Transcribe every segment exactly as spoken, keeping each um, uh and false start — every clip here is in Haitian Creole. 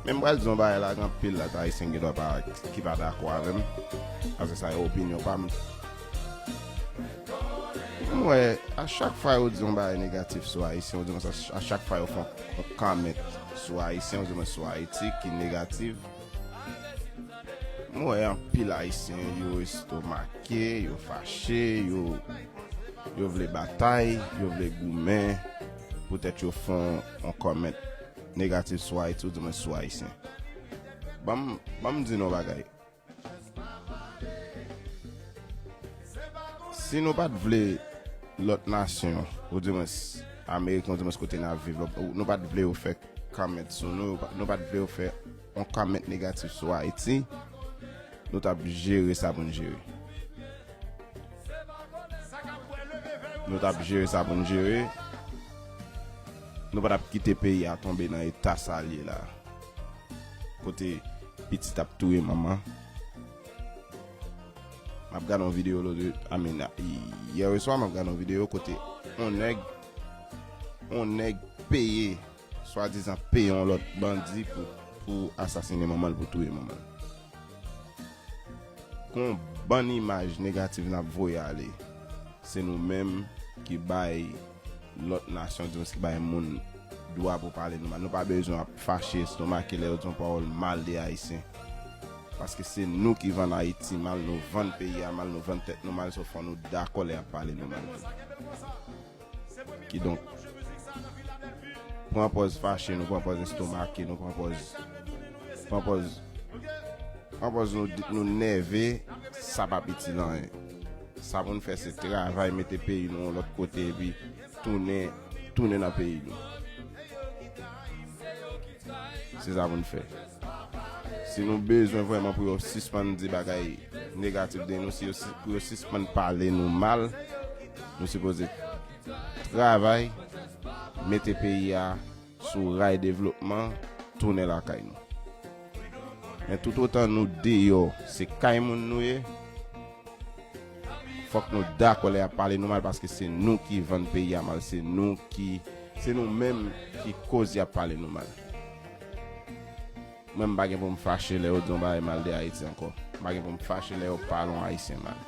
Men m pral di yon bagay la, gen anpil lòt Ayisyen ki dwa pa, ki pa dakò avè m. Paske sa e opinyon pa m. M wè, a chak fwa yo di yon bagay negatif sou Ayisyen, ou di konsa, a chak fwa yo fè yon kòmantè sou Ayisyen, ou di mwen sou Ayiti, ki negatif, m wè anpil Ayisyen, yo estomake, yo fache, yo, yo vle batay, yo vle goumen, poutèt yo fè yon kòmantè negatif sou Ayiti, ou di mwen sou Ayisyen. Ban m, ban m di nou yon bagay. Si nou pa t vle lòt nasyon, ou di mwen Ameriken, ou di mwen kote n ap viv, nou pa t vle yo fè kòmantè sou nou, nou pa t vle yo fè yon kòmantè negatif sou Ayiti, nou t ap jere sa pou n jere. Nou t ap jere sa pou n jere. Nou pa t ap kite peyi a tonbe nan eta sa l ye la. Kote pitit ap touye manman. M ap gade yon videyo lòt, I mean, yè swa m ap gade yon videyo kote yon nèg, yon nèg peye, swadizan peye yon lòt bandi pou, pou asasine manman l, pou touye manman l. Gon bann imaj negatif n ap voye ale. Se nou menm ki bay lòt nasyon, di mwen ki bay moun dwa pou pale nou mal. Nou pa bezwen ap fache, estomake lè yo di yon pawòl mal de Ayisyen. Paske se nou ki vann Ayiti mal, nou vann peyi a mal, nou vann tèt nou mal, so fò nou dakò lè y ap pale nou mal. Kidonk, pran pòz fache, nou pran pòz estomake, nou pran pòz, pran pòz, pran pòz nou, nou nève, sa p ap itil anyen. Sa pou n fè se travay, mete peyi nou yon lòt kote, epi tounen, tounen nan peyi nou. Se sa pou n fè. Si nou bezwen vrèman pou yo sispann di bagay negatif de nou, si yo si-, pou yo sispann pale nou mal, nou sipoze travay, mete peyi a sou ray devlopman, tounen lakay nou. Men toutotan nou deyò, se kay moun nou ye, fòk nou dakò lè y ap pale nou mal, paske se nou ki vann peyi a mal, se nou ki, se nou menm ki koz y ap pale nou mal. Mwen, m pa gen pou m fache lè yo di yon bagay mal de Ayiti ankò. M pa gen pou m fache lè yo pale yon Ayisyen mal.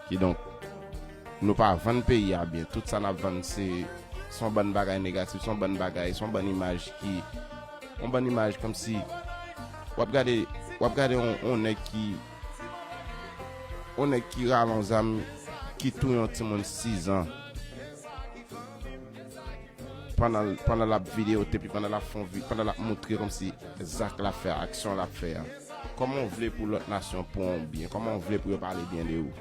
Kidonk, nou pa vann peyi a byen. Tout sa n ap vann se, se yon bann bagay negatif, se yon bann bagay, se yon bann imaj ki, yon bann imaj kòmsi w ap gade, w ap gade yon, yon nèg ki, yon nèg ki rale yon zam, ki touye yon timoun sis an. Pandan, pandan l ap videyotepe, pandan l ap fè yon vi-, pandan l ap montre kòmsi zak l ap fè a, aksyon l ap fè a. Kòman w vle pou lòt nasyon pran w byen? Kòman w vle pou yo pale byen de ou?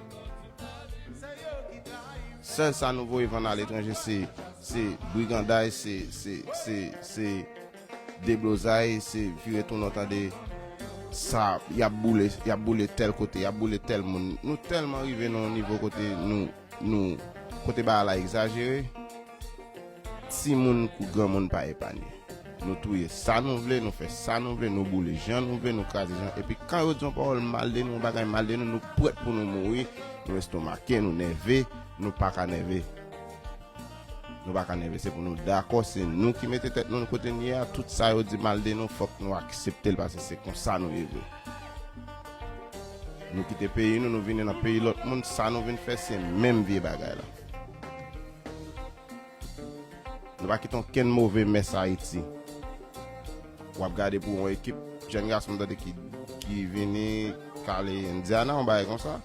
Sèl sa nou voye vann aletranje, se, se briganday, se, se, se, se deblozay, se vire tounen w tande sa, y ap boule, y ap boule tèl kote, y ap boule tèl moun. Nou tèlman rive nan yon nivo kote nou, nou, kote bagay la egzajere. Timoun kou granmoun pa epanye. Nou touye sa nou vle, nou fè sa nou vle, nou boule jan nou vle, nou kraze jan. Epi kan yo di yon pawòl mal de nou, yon bagay mal de nou, nou prèt pou nou mouri, nou estomake, nou nève, nou pa ka nève. Nou pa ka nève, se pou nou dakò, se nou ki mete tèt nou kote n ye a, tout sa yo di mal de nou, fòk nou aksepte l, paske se konsa nou ye vre. Nou kite peyi nou, nou vini nan peyi lòt moun, sa nou vin fè, se menm vye bagay la. Nou pa kite okenn move mès Ayiti. W ap gade pou yon ekip jèn gason m tande ki, ki vini k ale Indiana, yon bagay konsa.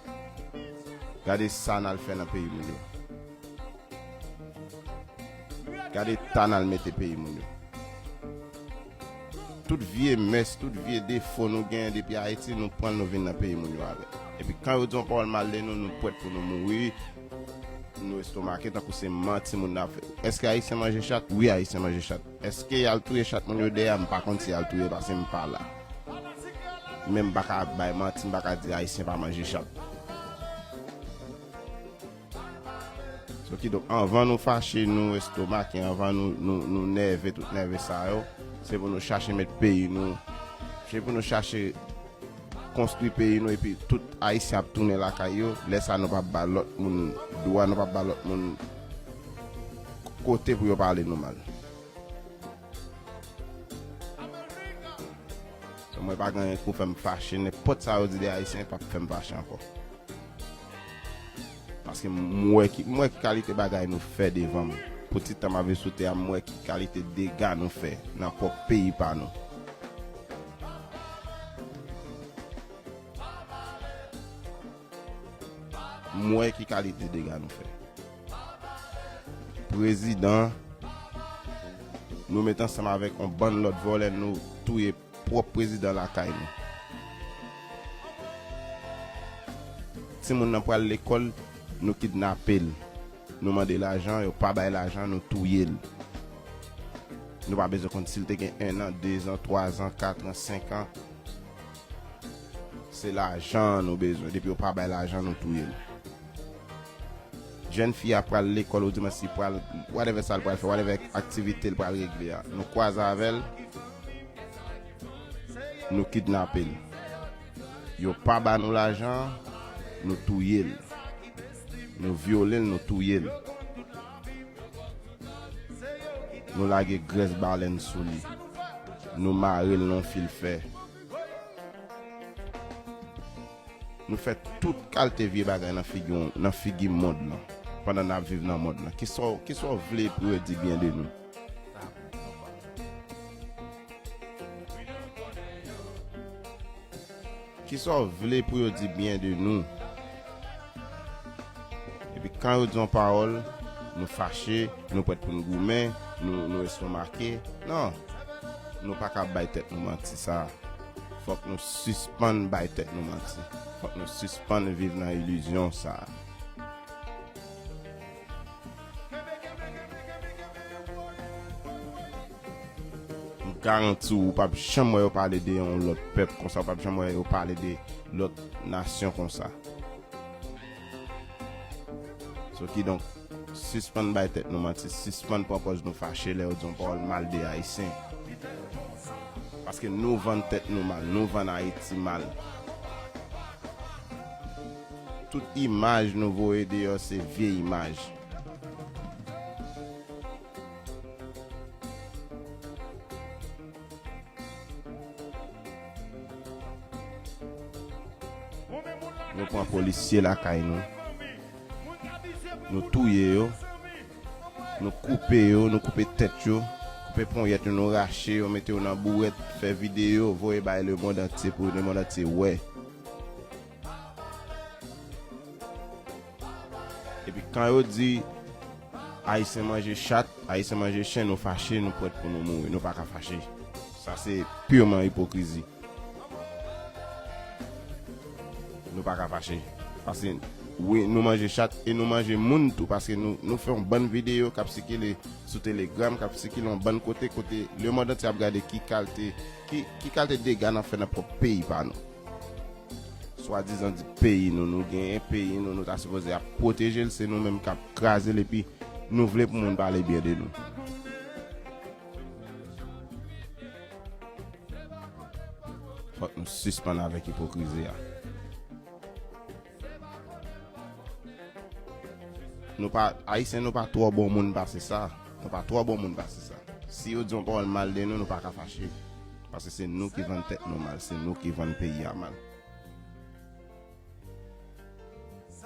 Gade sa n al fè nan peyi moun yo. Gade ta n al mete peyi moun yo. Tout vye mès, tout vye defo nou genyen depi Ayiti, nou pran l, nou vin nan peyi moun yo avè l. Epi kan yo di yon pawòl mal de nou, nou prèt pou nou mouri, nou estomake tankou se manti moun nan ap fè. Èske Ayisyen manje chat? Wi, Ayisyen manje chat. Èske y al touye chat moun yo dèyè? M pa konn si y al touye paske m pa la. Men m pa ka bay manti, m pa ka di Ayisyen pa manje chat. So, kidonk, anvan nou fache, nou estomake, anvan nou, nou, nou nève, tout nève sa yo, se pou nou chache met peyi nou, se pou nou chache konstwi peyi nou, epi tout Ayisyen ap tounen lakay yo. Lè sa, nou p ap ba lòt moun dwa, nou p ap ba lòt moun kote pou yo pale nou mal. Mwen pa gen anyen k pou fè m fache. Nenpòt sa yo di de Ayisyen p ap fè m fache ankò. Paske m wè ki, m wè ki kalite bagay nou fè devan m. Pou ti tan m ap viv sou tè a, m wè ki kalite dega nou fè nan pwòp peyi pa nou. M wè ki kalite dega nou fè. Prezidan, nou met ansanm avèk yon bann lòt vòlè, nou touye pwòp prezidan lakay nou. Timoun nan pral lekòl, nou kidnape l. Nou mande lajan, yo pa bay lajan, nou touye l. Nou pa bezwen konn si l te gen en an, de zan, twa zan, kat an, senk an. Se lajan nou bezwen. Depi yo pa bay lajan, nou touye l. Jèn fi a pral lekòl, ou di mwen si pral, whatever sa l pral fè, whatever aktivite l pral regle a. Nou kwaze avè l, nou kidnape l. Yo pa ba nou lajan, nou touye l. Nou vyole l, nou touye l. Nou lage grès balèn sou li. Nou mare l nan fil fè. Nou fè tout kalte vye bagay nan figi, nan figi mond lan, pandan n ap viv nan mond lan. Kisa w, kisa w vle pou yo di byen de nou? Kisa w vle pou yo di byen de nou? Epi kan yo di yon pawòl, nou fache, nou prèt pou n goumen, nou, nou estomake. Non, nou pa ka bay tèt nou manti sa. Fòk nou sispann bay tèt nou manti. Fòk nou sispann viv nan ilizyon sa. M garanti w, ou p ap janm wè yo pale de yon lòt pèp konsa, ou p ap janm wè yo pale de lòt nasyon konsa. So, kidonk, sispann bay tèt nou manti, sispann pran pòz nou fache lè yo di yon pawòl mal de Ayisyen. Paske nou vann tèt nou mal, nou vann Ayiti mal. Tout imaj nou voye deyò, se vye imaj. Nou pran polisye lakay nou. Nou touye yo. Nou koupe yo, nou koupe tèt yo. Koupe ponyèt yo, nou rache yo, mete yo nan bouwèt, fè videyo, voye bay lemonn antye pou lemonn antye wè. Epi kan yo di Ayisyen manje chat, Ayisyen manje chen, nou fache, nou prèt pou nou mouri. Nou pa ka fache. Sa se pirman ipokrizi. Nou pa ka fache. Paske, wi, nou manje chat e nou manje moun tou. Paske nou, nou fè yon bann videyo k ap sikile sou Telegram, k ap sikile yon bann kote, kote lemonn antye ap gade ki kalte, ki, ki kalte dega n ap fè nan pwòp peyi pa nou. Swadizan di peyi nou, nou genyen peyi nou, nou ta sipoze ap pwoteje l, se nou menm k ap kraze l, epi nou vle pou moun pale byen de nou. Fòk nou sispann avèk ipokrizi a. Nou pa, Ayisyen, nou pa twò bon moun pase sa. Nou pa twò bon moun pase sa. Si yo di yon pawòl mal de nou, nou pa ka fache. Paske se nou ki vann tèt nou mal, se nou ki vann peyi a mal.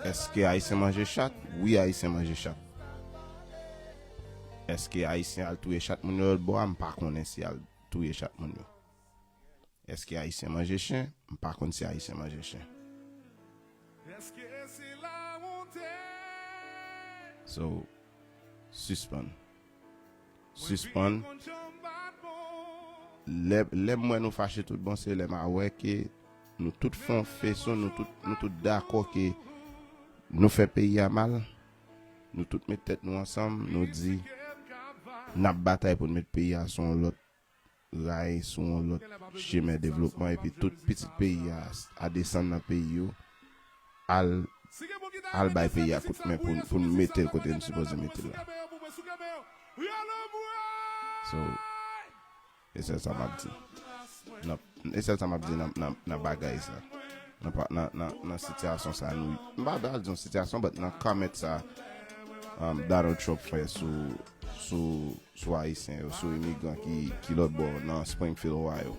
Èske Ayisyen manje chat? Wi, Ayisyen manje chat. Èske Ayisyen al touye chat moun yo lòt bò a? M pa konnen si al touye chat moun yo. Èske Ayisyen manje chen? M pa konn si Ayisyen manje chen. So, sispann. Sispann. Lè, lè m wè nou fache tout bon, se lè m a wè ke nou tout fè yon feson, nou tout, nou tout dakò ke nou fè peyi a mal. Nou tout met tèt nou ansanm, nou di n ap batay pou n met peyi a sou yon lòt ray, sou yon lòt chemen devlopman, epi tout pitit peyi a, a desann nan peyi yo, al, al bay peyi a kout men pou, pou n mete l kote n sipoze mete l la. So, e sèl sa m ap di. Nan, e sèl sa m ap di nan, nan, nan bagay sa. Nan, pa- nan, nan, nan sitiyasyon sa nou, m pa pral di yon sitiyasyon, but nan comment sa, um, Donald Trump fè sou, sou, sou Ayisyen yo, sou imigran ki, ki lòt bò nan Springfield, Ohio.